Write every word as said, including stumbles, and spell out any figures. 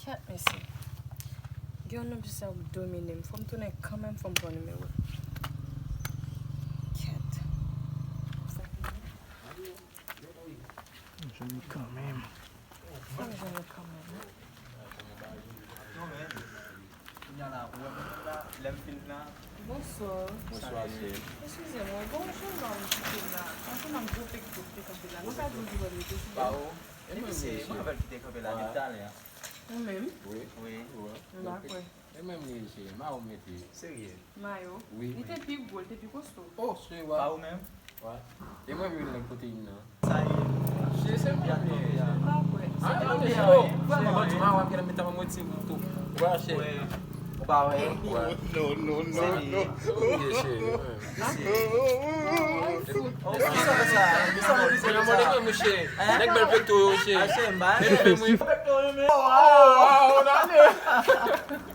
Kèt, mesye. Gen yon nonm ki sa ap domine m. Fò m tounen kanmenm, fò m pran nimewo l. Kèt. M jwenn li kanmenm. Fò m jwenn li kanmenm, wi. Non, men, kounye a la, ou wè mwen menm la, lè m fin la. Bonswa. Bonswa, cheri. Eskize mwen, gon jennòm ki te la. Yon jennòm gwo pekto ki te kanpe la. Nou ka di m ki bò l rete, silvouplè? Ba o. E mwen, mesye, mwen avè l ki te kanpe la depi talè a. Ou menm? Wi. Wi. M pa kwè. E mwen, mesye, ma ou mete. Serye? Mayo. Wi. Li te pi gwo, li te pi kosto. Oh, se wa. Ba ou menm? Wa. E mwen, menm, nèg pwoteyin nan. Sa ye. Se, se mwen, mesye. M pa kwè. Ah, non, mesye, oh, se bon, di ma ou ap gen mete an moti m tou. Wa, cheri. Ou pa wè? Wa. Non, non, non, non. Mesye, cheri. Mesye. Kisa sa? Kisa sa? Mwen, mwen, mouche. Nèg bèl pekto yo, cheri. Ache m ba. Nèg bèl mwen. Pekto yo, men. Oh, oh, oh, oh,